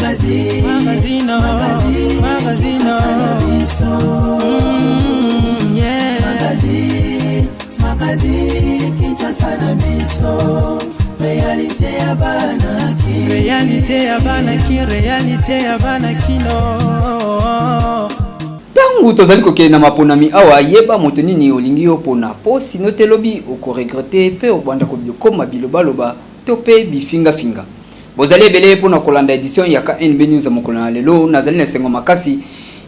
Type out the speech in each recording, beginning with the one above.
Magazine, magazine, magazine, magazine, yeah. Magazine, magazine, Kinshasa na biso. Réalité ya bana ki. Réalité ya bana ki, réalité ya bana kino. Ntango tozali kokende na maponami awa, yeba moto nini olingi opona, mpo sinon te lobi okoregretter mpe obanda kobikoma bilobaloba to mpe bifingafinga. Bozali ebele mpona kolanda édition ya KNB News ya mokolo na lelo. Nazali na esengo makasi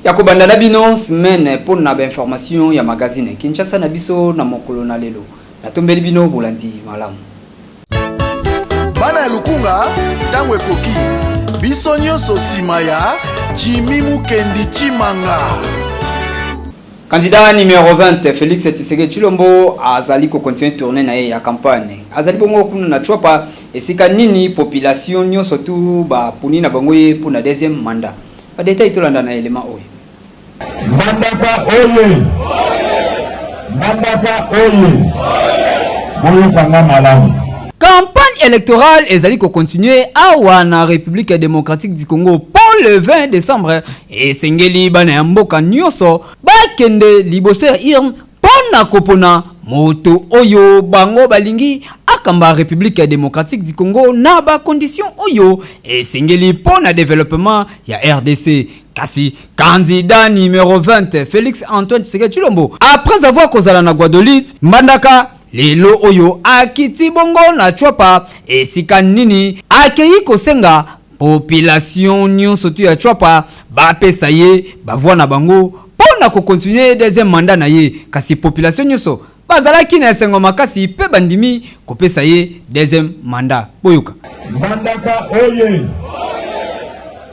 ya kobanda na bino semaine mpona bainformation ya magazine Kinshasa na biso na mokolo na lelo. Natombeli bino bolandi malamu. Bana ya Lukunga, ntango ekoki, biso nyonso nsima ya Jimmy Mukendi Tshimanga. Candidat numéro 20 Félix Tshisekedi Tshilombo azali kocontinuer tournée na ye ya campagne. Azali bongo kuna na Tshuapa, esika nini population nyonso tu bapuni na bango ye mpona deuxième mandat. Badétails tolanda na élément oyo. Mbandaka oye! Mbandaka oye! Boyokanga malamu. Campagne électorale ezali kocontinuer awa na République démocratique du Congo. Mpo le 20 décembre esengeli bana ya mboka nyonso bakende liboso ya urne mpo na kopona moto oyo bango balingi akamba République démocratique du Congo na bacondition oyo esengeli mpo na développement ya RDC. Kasi candidat numéro 20 Félix Antoine Tshisekedi Tshilombo, après avoir kozala na Gbadolite, Mbandaka, lelo oyo akiti bongo na Tshuapa, esika nini akei kosenga population nyonso tu ya Tshuapa bapesa ye bavoix na bango mpo na kocontinuer deuxième mandat na ye. Kasi population nyonso bazalaki na esengo makasi mpe bandimi kopesa ye deuxième mandat. Boyoka. Mbandaka oye!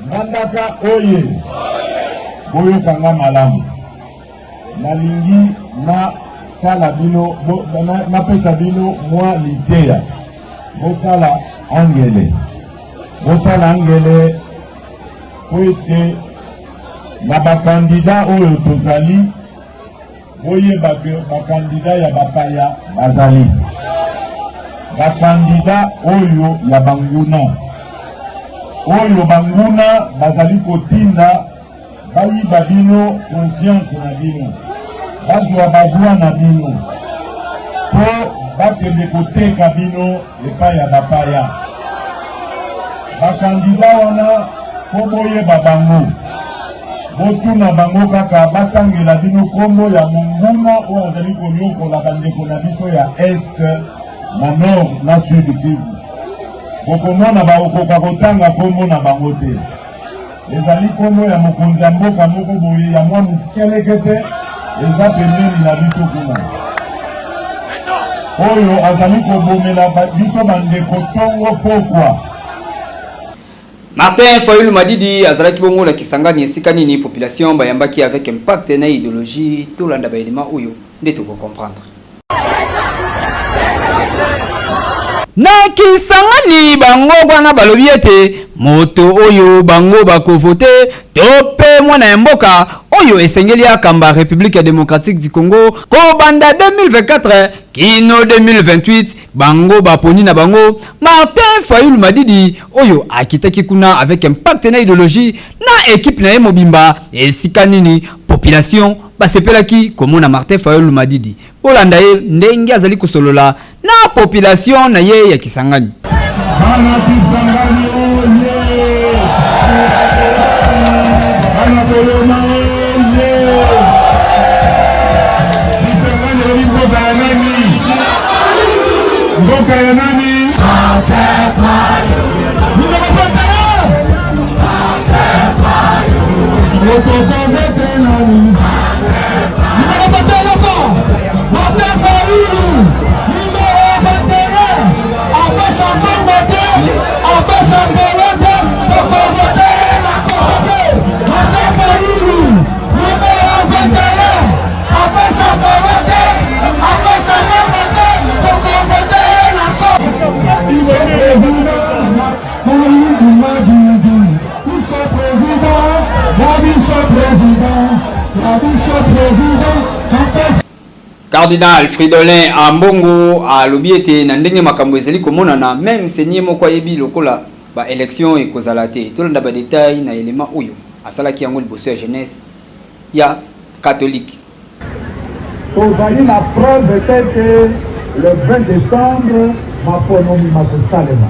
Mbandaka oye! Boyokanga malamu. Nalingi nasala bino, napesa bino mwa liteya. Bosala angele, bosala angele, po ete na bakandida oyo tozali, boyeba ke bakandida ya bapaya bazali, bakandida oyo ya banguna, oyo banguna bazali kotinda bayiba bino confiance na bino, bazwa bavoix na bino mpo bakende koteka bino epai ya bapaya. Bakandida wana, mpo boyeba bango, botuna bango kaka batangela bino nkombo ya monguna oyo azali konyokola bandeko na biso ya Est, na Nord na Sud Kivu. Bokomona bakokoka kotanga nkombo na bango te. Ezali nkombo ya mokonzi ya mboka moko boye ya mwa mokeleke te, eza pembeni na biso kuna, oyo azali kobomela biso bandeko ntongo pokwa. Martin Fayulu Madidi azalaki bongo na Kisangani, esika nini population bayambaki avec impact na idéologie. Tolanda baélément oyo nde tokocomprendre. Na Kisangani, bango wana balobi ete moto oyo bango bakovote to mpe mwana ya mboka oyo esengeli akamba République démocratique du Congo kobanda 2024 kino 2028, bango baponi na bango Martin Fayulu Madidi, oyo akitaki kuna avec impact na idéologie na équipe na ye mobimba, esika nini population basepelaki komona Martin Fayulu Madidi. Bolanda ye ndenge azali kosolola na population na ye ya Kisangani. Bana Kisangani oye! Bana Boloma oye! Kisangani elobi mboka ya nani? Mboka ya nani? Numéro 21! Otokovote nani? Numéro 21 encore! Martin Fayulu! Numéro 21! Apesa mbongo te, apesa mbongo te, tokovote na kovote! Martin Fayulu! Numéro 21! Apesa mbongo te, apesa mbongo te, tokovote na Biso président, Fayulu Madidi. Biso président, biso président, biso président. Cardinal Fridolin Ambongo alobi ete na ndenge makambo ezali komonana, même senie moko ayebi lokola. ba elections ekozala te. Tolanda ba details na element oyo asalaki yango liboso ya jeunesse ya catholique. Tozali na preuve te ete le 20 decembre maponomi makosalema.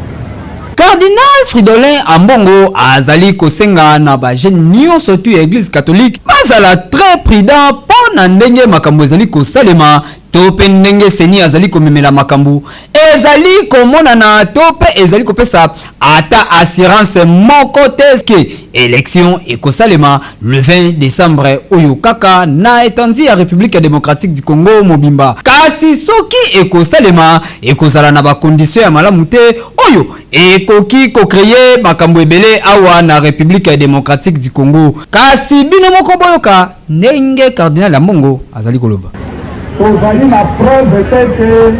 Cardinal Fridolin Ambongo azali kosenga na ba jeunes nionso tout ya eglise catholique bazala très prudent mpo na ndenge makambo ezali kosalema to mpe ndenge CENI azali komemela makambo ezali komonana to mpe ezali kopesa ata assurance moko te ke election ekosalema le 20 decembre oyo kaka na etandi ya Republique democratique du Congo mobimba. Kasi soki ekosalema, ekozala na ba conditions ya malamu te oyo ekoki ko creer makambo ebele awa na Republique democratique du Congo. Kasi bino moko boyoka ndenge Cardinal Ambongo azali koloba. Tozali na preuve te ete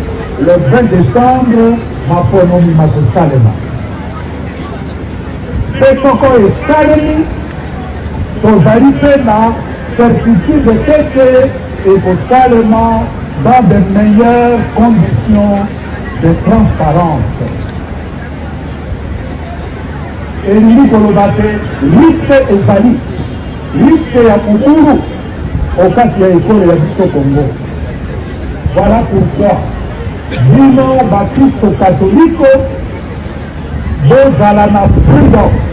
le 20 decembre maponomi makosalema. Mpe soko esalemi, tozali mpe na certitude te ete ekosalema dans de meilleures conditions de transparence. Elingi koloba te risque ezali, risque ya mobulu okati ya ekolo ya biso Congo. Voilà pourquoi bino bakristo katoliko bozala na prudence,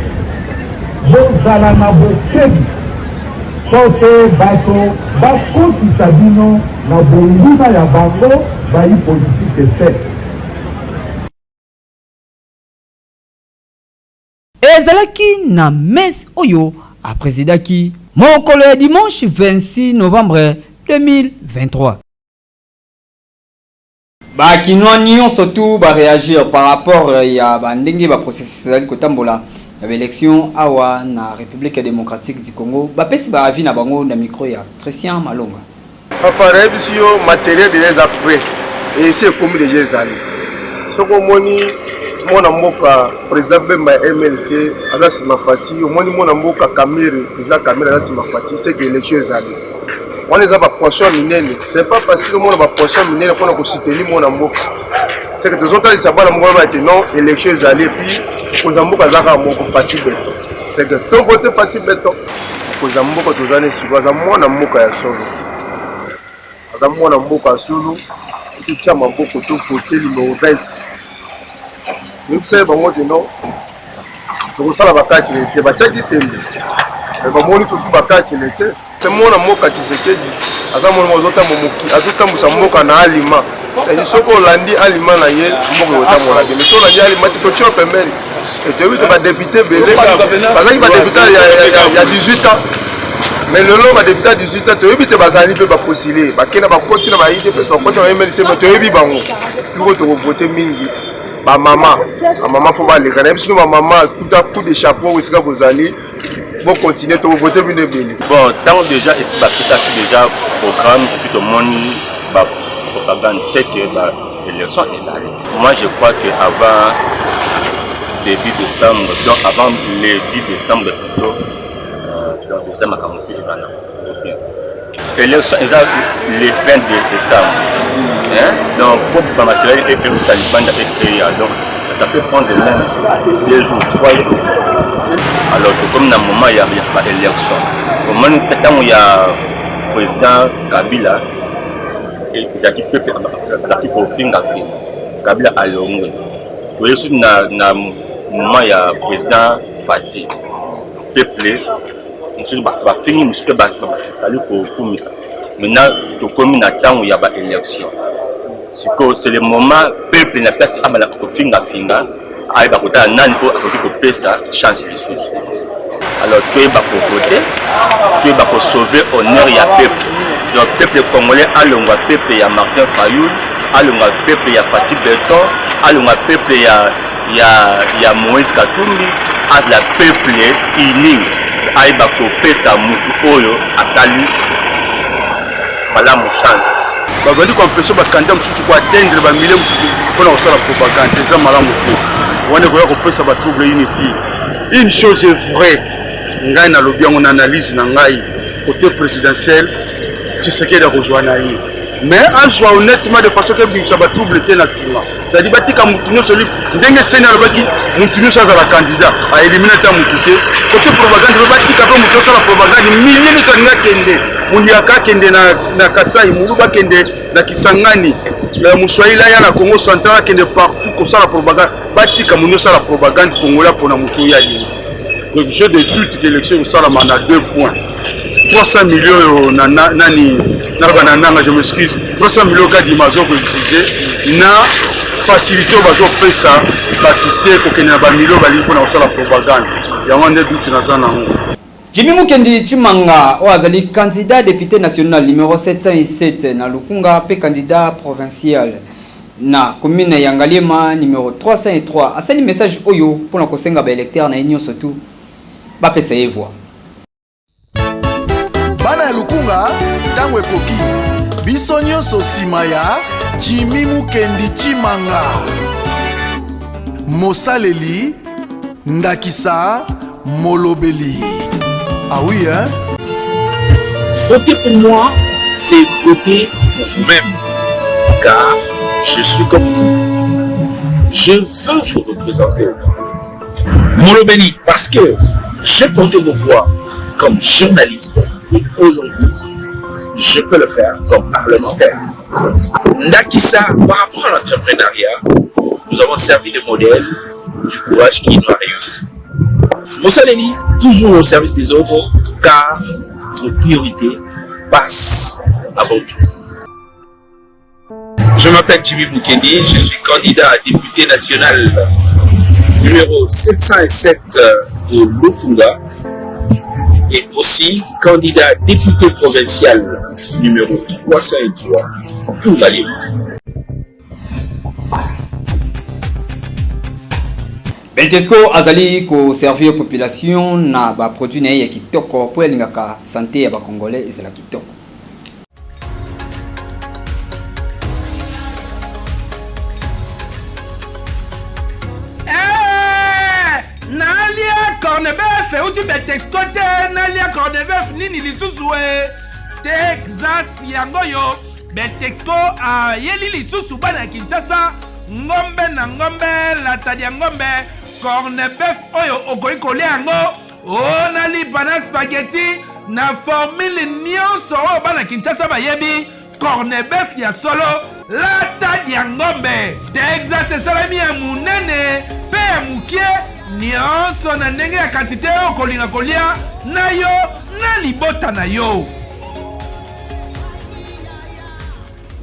bozala na bokebi to te bato bakotisa bino na bonguna ya bango bayi politike te. Ezalaki na messe oyo a presidaki mokolo ya dimanche 26 novembre 2023. Ba kinois nionso tout ba reagir par rapport ya ba ndenge ba processus ezali kotambola ya ba elections awa na Republique democratique du Congo. Bapesi ba avis na bango na micro ya Christian Malonga. Papa nayebisi yo materiel deja eza près et esi ekomi deja ezali soki omoni mwana mboka président Bemba ya MLC aza nsima Fatshi omoni mwana mboka Kamere président Kamere aza nsima Fatshi c'est que élection ezali wana eza ba poisson minene c'est pas facile omona ba poisson minene mpona kosuteni mwana mboka c'est que tozotalisa bana moko ba ete non élection ezali epuis mokonzi ya mboka aza kaka moko Fatshi Beton c'est que to vote Fatshi Beton Mokonzi ya mboka toza ne sikoyo aza mwana mboka ya solo, aza mwana mboka ya solo. Totia maboko to vote numero 20 toyebisa ye bango te non tokosala bakatile te, batiaki tembe me bamoni tosu bakatile te. Se mwana mboka Tshisekedi aza mwana moko azotambusa mboka na alima c'est soki olandi alima na ye mboka ekotambola bien mais soki olandi alima te totia pembeni toyebi te badepute ebele bazalaki badepute ya 18 ans mais lelo badepute ya 18 ans toyebi te bazali mpe bapostule bakenda bakoti na ba udps bakoti na mlc mais toyebi bango tuko tokovote mingi bamama bamama fo baleka nayebi sino bamama kuta coup de chapeau esika bozali bo continuer to voter bino ebele. Bon, tant déjà esi bapesaki déjà programme et puis tomoni ba propagande c'est que ba élection ezali. Moi je crois que avant début décembre, donc avant le 10 décembre plutôt, euh, donc eza makambo mpe eza na bien. Élection eza le 22 décembre. Hein? Donc pour ba matériel et euta libanda eya donc ça peut prendre même deux jours, trois jours. Alors tokomi na moment ya ba élection. Omoni ntango ya président Kabila ezalaki peuple azalaki kofinga finga Kabila alongwe. Toye susu na, na moment ya président Fatshi peuple mosusu bafingi mosusu mpe bazali kokumisa maintenant tokomi na ntango ya baélection sikoyo c'est le moment peuple na place abanda kofingafinga ayeba kotala nani mpo akoki kopesa chance lisusu alors toyeba kovote toyeba kosauve honneur ya peuple donc peuple congolais alongwa peuple ya martin fayulu alongwa peuple ya fati beton alongwa peuple ya ya, ya Moïse Katumbi azala peuple uni ayeba kopesa mutu oyo asali malamu chance. Bazali koempeshe bakandida mosusu koatteindre bamilie mosusu mpona kosala propagande eza malamu te, wana ekoya kopesa ba trouble inutile. Une chose est vraie, ngai nalobi yango na analyse na ngai côté présidentiel, Tshisekedi akozwa na ye. Mais azwa honnêtement de façon ke ebimisa ba trouble te na nsima. C'est-à-dire batika mutu nyonso libre ndenge seni alobaki mutu nyonso azala candidat a éliminer ata mutu te. Côté propagande mpe batika mpe mutu asala propagande milie nyonso alingi akende moliaka akende na, na Kasai muluba akende na Kisangani euh, moswahili aya na Congo central akende partout kosala propagande batika mutu nyonso asala propagande congolais mpona mutu oyo alingi. Donc je de doute que l'élection ekosalama na deux points. 300 millions oyo na nani naloba na nanga je m'excuse 300 millions kadima azo koexige na facilité oyo bazopesa bato te kokende na bamilio balingi mpona kosala propagande yango nde doute naza nango. Jimmy Mukendi Tshimanga oyo azali candidat depute national numero 707 na Lukunga mpe candidat provincial na commune ya Ngaliema numero 303 asali message oyo mpo na kosenga ba electeurs na ye nyonso tout bapesa ye voix. Bana ya Lukunga, ntango ekoki, biso nyonso nsima ya Jimmy Mukendi Tshimanga. Mosaleli, ndakisa, molobeli. Ah oui, hein? Voter pour moi, c'est voter pour vous-même. Car je suis comme vous. Je veux vous représenter au Parlement. Molobeli, parce que j'ai porté vos voix comme journaliste et aujourd'hui, je peux le faire comme parlementaire. Ndakisa, par rapport à l'entrepreneuriat, nous avons servi de modèle du courage qui nous a réussi. Mosaleli, toujours au service des autres, car vos priorités passent avant tout. Je m'appelle Jimmy Mukendi, je suis candidat à député national numéro 707 de Lukunga et aussi candidat député provincial numéro 303 pour Ngaliema. Beltesco azali ko servir population na ba produits na ye ya kitoko mpo alingaka sante ya ba congolais ezala kitoko. Eh, nalia cornebef euti betexco te nalia cornebef nini lisusu e texas yango oyo betexco ayeli lisusu bana ya kinshasa ngombe na ngombe latadi ya ngombe cornebef oyo okoki kolia yango o na lipa na spaghetti na formule nyonso oyo bana Kinshasa bayebi cornebef ya solo lata ya ngombe Texas esalemi ya monene mpe ya mokie nyonso na ndenge ya kantite oyo okolinga kolia na yo na libota na yo.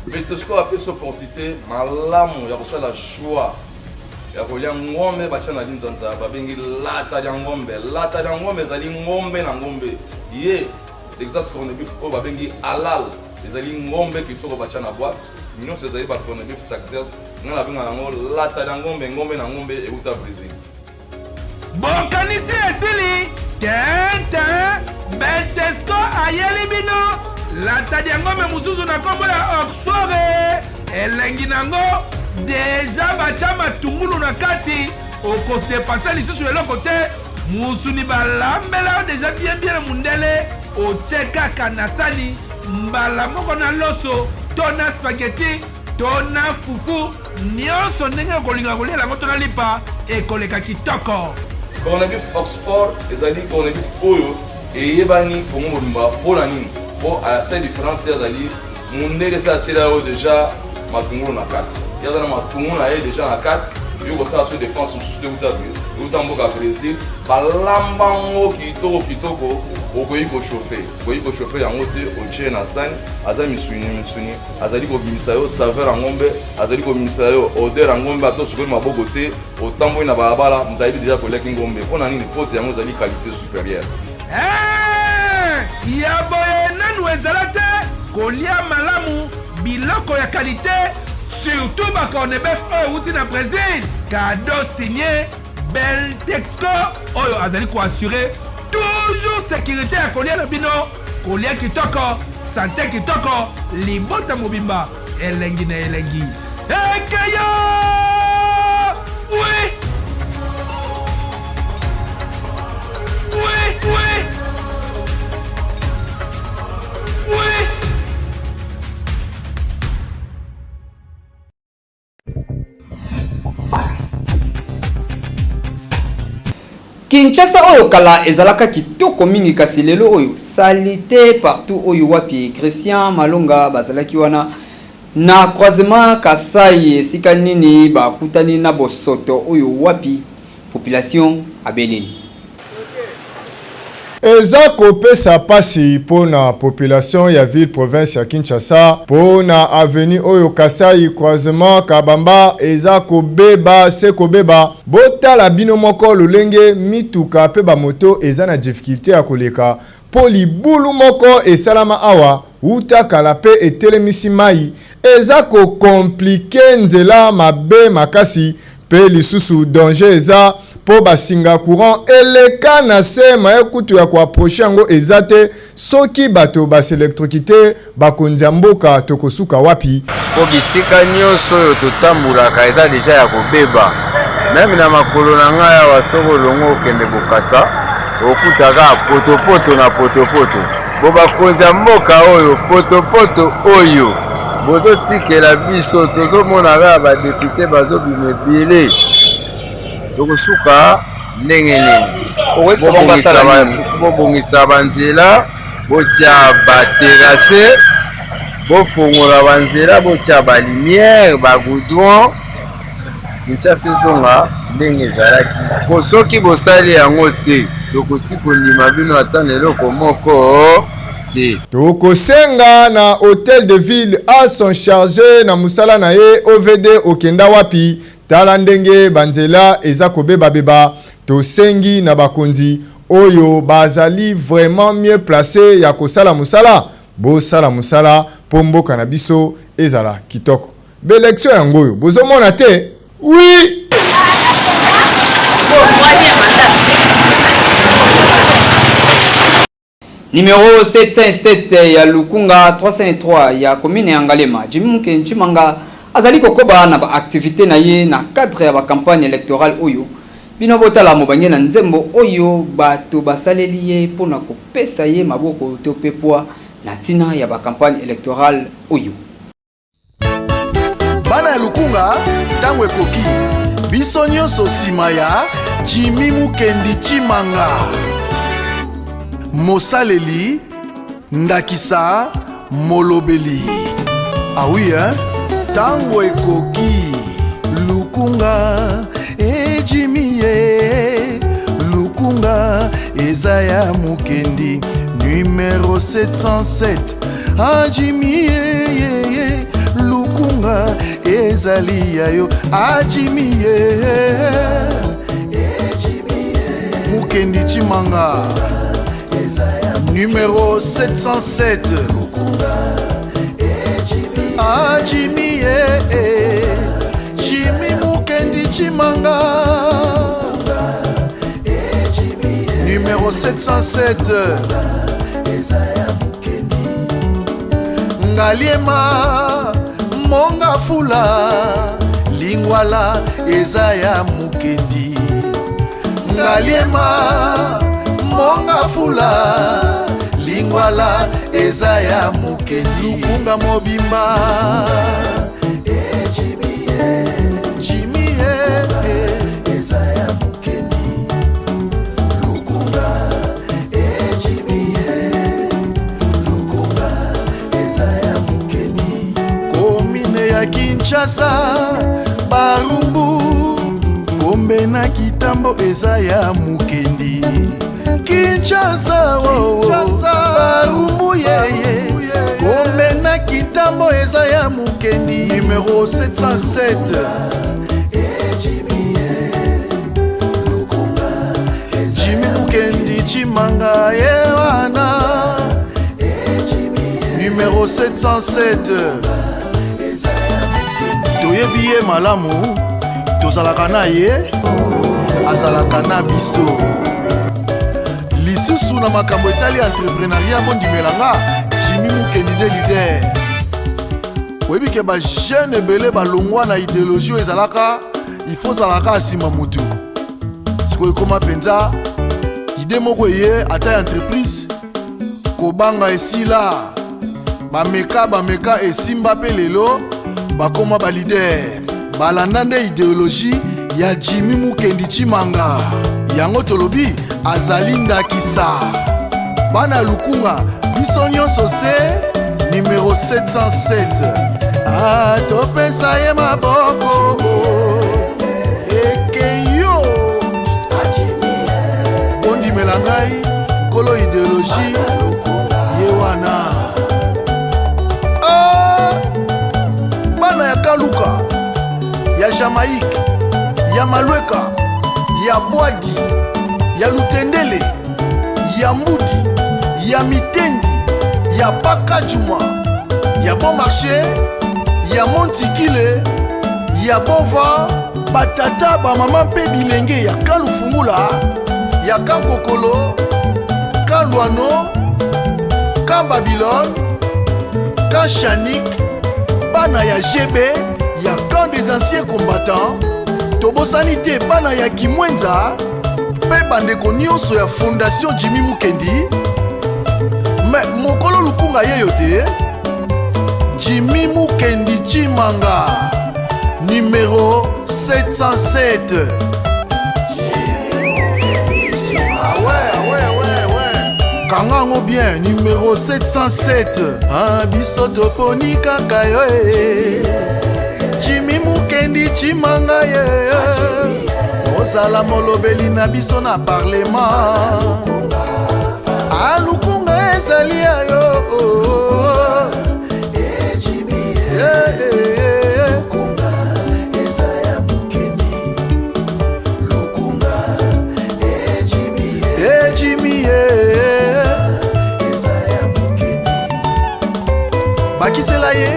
Betosco apesi opportunité malamu ya kosala choix ya kolia ngombe batya na linzanza babengi lata lya ngombe. Lata lya ngombe ezali ngombe na ngombe ye Texas corned beef oyo babengi halal ezali ngombe kitoko batya na boîte nyonso ezali ba corned beef Texas ngai nabengaka yango lata lya ngombe ngombe na ngombe euta Brésil. Bokanisi esili tente Beltesco ayeli bino lata diangombe mosusu na nkombo ya Oxford elengi nango deja batya matungulu na kati okodepase lisusu eloko te musuni balambela yo deja bien bien na mundele otye kaka na sani mbala moko na loso to na spaghetti to na fufu Nionso ndenge okolinga kolia yango to na lipa ekoleka kitoko. Corned-beef Oxford ezali corned-beef oyo eyebani Congo mobimba mpo na nini? Mpo asali différence ye azali mundele esi atiela yo deja matungulu na kati, ye aza na matungulu na ye deja na kati, yo kosala so dépense mosusu te euta euta mboka Brésil, balamba yango kitoko kitoko, okoki kochauffe, okoki kochauffe yango te, otie na sani, aza misuni misuni azali kobimisa yo saveur ya ngombe azali kobimisa yo odeur ya ngombe ata osukoli maboko te otamboli na balabala moto ayebi deja koliaki ngombe mpo na nini mpo te yango ezali qualité supérieure Eh, ya boye nanu ezala te kolia malamu biloko ya qualité surtout ba cornebef oyo euti na Brésil cadeau signé Beltexco oyo azali koassure toujours sécurité ya kolia na bino Kolia kitoko, sante kitoko, libota mobimba elengi na elengi. Ekeyo! Oui! Oui, oui! Oui! Kinshasa oyo kala ezalaka kitoko mingi kasi lelo oyo salite partout oyo wapi Christian Malonga bazalaki wana na croisement Kasai esika nini bakutani na bosoto oyo wapi population abeleli. Eza kopesa pasi po na population ya ville province ya Kinshasa po na avenue oyo Kasai croisement Kabamba eza kobeba se kobeba. Botala bino moko lolenge mituka pe ba moto eza na difficulte ya koleka po libulu moko esalama awa wuta kala pe etelemisi mayi eza ko compliquer nzela mabe makasi pe lisusu danger eza po ba singa courant eleka na se maye kutu ya ko approcher yango eza te soki bato ba s'electrocuter bakonzi ya mboka tokosuka wapi? Po bisika nionso oyo totambolaka eza dejà ya kobeba meme na makolo na ngai awa soki olongwe okende Bokassa okuta kaka potopoto na potopoto bo bakonzi ya mboka oyo potopoto oyo bozotikela biso tozomona kaka ba depute bazobima ebele tokosuka ndenge nini? Bobongisa banzela botia ba terrasse bofongola ba nzela botia ba lumière ba goudron Kinshasa ezonga ndenge ezalaki po soki bosali yango te tokoki kondima bino ata na eloko moko te. Tokosenga na hotel de ville a s'en charger na musala na ye OVD okenda wapi tala ndenge ba nzela eza kobeba beba tosengi na bakonzi oyo bazali vraiment mieux place ya kosala musala bosala musala po mboka na biso ezala kitoko b'election yango oyo bozomona te oui. Numero 707 ya Lukunga 303 ya commune ya Ngaliema, Jimmy Muke Tshimanga azali kokoba na ba activites na ye na cadre ya ba campagne electorale oyo. Bino botala mobange na nzembo oyo bato basaleli ye mpo na kopesa ye maboko to pe poids na tina ya ba campagne electorale oyo. Bana ya Lukunga, ntango ekoki, biso nyonso nsima ya Jimmy Mukendi Tshimanga, mosaleli, ndakisa, molobeli. Ah oui, hein? Ntango ekoki. Lukunga, e Jimmy ye, Lukunga eza ya Mukendi, numero 707. Ajimi ye, ye, ye, Lukunga ezali ya yo Ajimi ye, Mukendi Tshimanga numero 707 Ajimi ye, Jimmy Mukendi Tshimanga numero 707 Ngaliema monga fula lingwala eza ya Mukendi Ngaliema monga fula lingwala eza ya Mukendi Lukunga mobimba Jimmy eh, eh. eza ya Mukendi Lukunga eh, Jimmy eh. Lukunga eza ya Mukendi Komine ya Kinshasa Barumbu Kombe na Kitambo eza ya Mukendi Kinshasa oh, oh. Barumbu yeye Kombe na Kitambo eza ya Mukendi Numero 707 Jimmy Mukendi Tshimanga ye wana Numero 707 Toyebi ye malamu tozalaka na ye azalaka na biso lisusu na makambo etali entreprenariat bondimela nga Jimmy Mukendi nde leader oyebi ke ba jeune ebele balongwa na ideologie oyo ezalaka il faut ozalaka nsima motu sikoyo ekoma mpenza ide moko eye ata ya entreprise kobanga esila bameka bameka esimba mpe lelo bakoma balider balanda nde ideologie ya Jimmy Mukendi Tshimanga. Yango tolobi azali ndakisa. Bana ya Lukunga biso nyonso se numero 707. Ah, topesa ye maboko ekeyo bondimela ngai nkolo ideologie ye wana ah, bana ya kaluka ya jamaïque ya malweka ya bwadi ya lutendele ya mbudi ya mitendi ya pakajuma ya bon marché ya montikile ya bonva batata bamama mpe bilenge ya kalufungula ya kankokolo kalwano ka babilone ka shanik bana ya gb ya camp des anciens combattants tobosani te bana ya kimwenza mpe bandeko nyonso ya fondation jimmy mukendi me mokolo lukunga yeyo te jimmy mukendi chimanga numero 707 ah ouais, ouais, ouais, ouais. kanga yango bien numero 707 ah, biso toponi kaka yo eh. jimi mukendi chimanga ye ozala molobeli na biso na parlement alukunga ezali ya yo Eh, eh, eh. Eh, Jimmy, eh. bakisela ye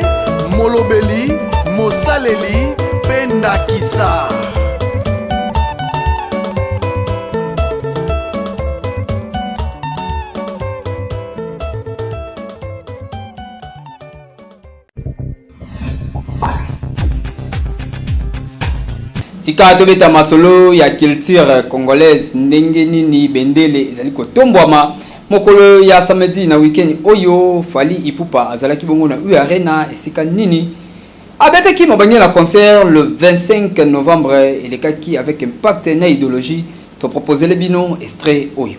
molobeli mosaleli mpe ndakisa tika tobeta masolo ya culture congolaise ndenge nini bendele ezali kotombwama mokolo ya samedi na weekend oyo Fally Ipupa azalaki bongo na U Arena esika nini abetaki mobange na concert le 25 novembre elekaki avec impact na idéologie toproposele bino extrait oyo.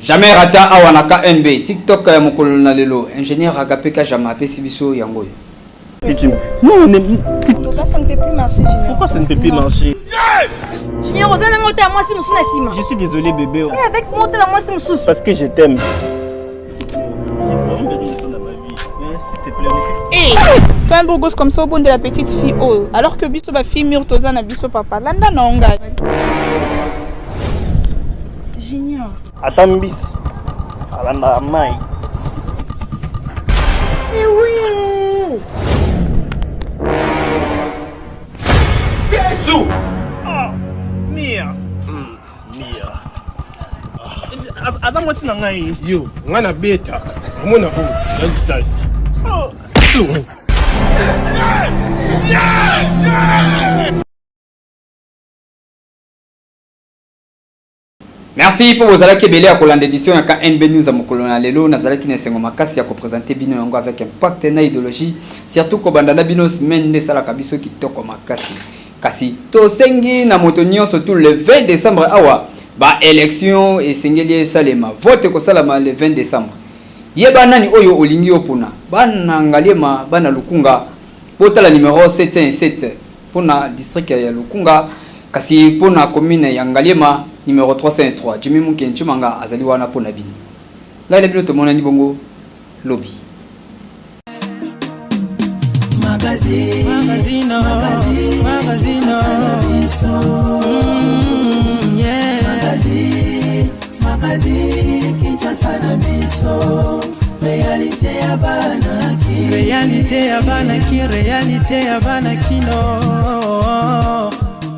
Jamais rata awa na KNB TikTok ya mokolo na lelo ingénieur Agape Kajama apesi biso yango oyo. Si tu me... Non, on est... En tout cas, ça ne peut plus marcher, Junior. Pourquoi ça ne peut plus marcher Junior, oza nango te ya mwasi mosusu na nsima. Je suis désolé, bébé. C'est avec moi, la mwasi mosusu. Parce que je t'aime. Toi un beau gosse comme ça obondela petite fille oyo alors que biso ba fille mûre toza na biso papa. Landa na ngai. Junior. Ata mbisi alandaka mai. Eh oui. Jésus! Oh, Mia. Mia. Aza mwasi na ngai. Yo, ngai nabetaka. Omona oyo, na lisasi. Oh. Merci mpo bozalaki ebele ya kolanda edition ya KNB News ya mokolo na lelo. Nazalaki na esengo makasi ya kopresente bino yango avec impact na idéologie, surtout kobanda na bino semaine nde esalaka biso kitoko makasi. Kasi tosengi na moto nyonso tout le 20 décembre awa ba élection esengeli esalema, vote ekosalama le 20 décembre. Yeba nani oyo olingi opona. Bana Ngaliema, bana Lukunga, botala numero 707 pona district ya Lukunga, kasi pona commune ya Ngaliema numero 303. Jimmy Muke Nchimanga azali wana pona bino. Ngai na bino tomonani bongo lobi. Magazine, magazine, magazine, magazine, yeah. Magazine, magazine, Kinshasa na biso, réalité ya bana ki, réalité ya bana ki, réalité ya bana kino.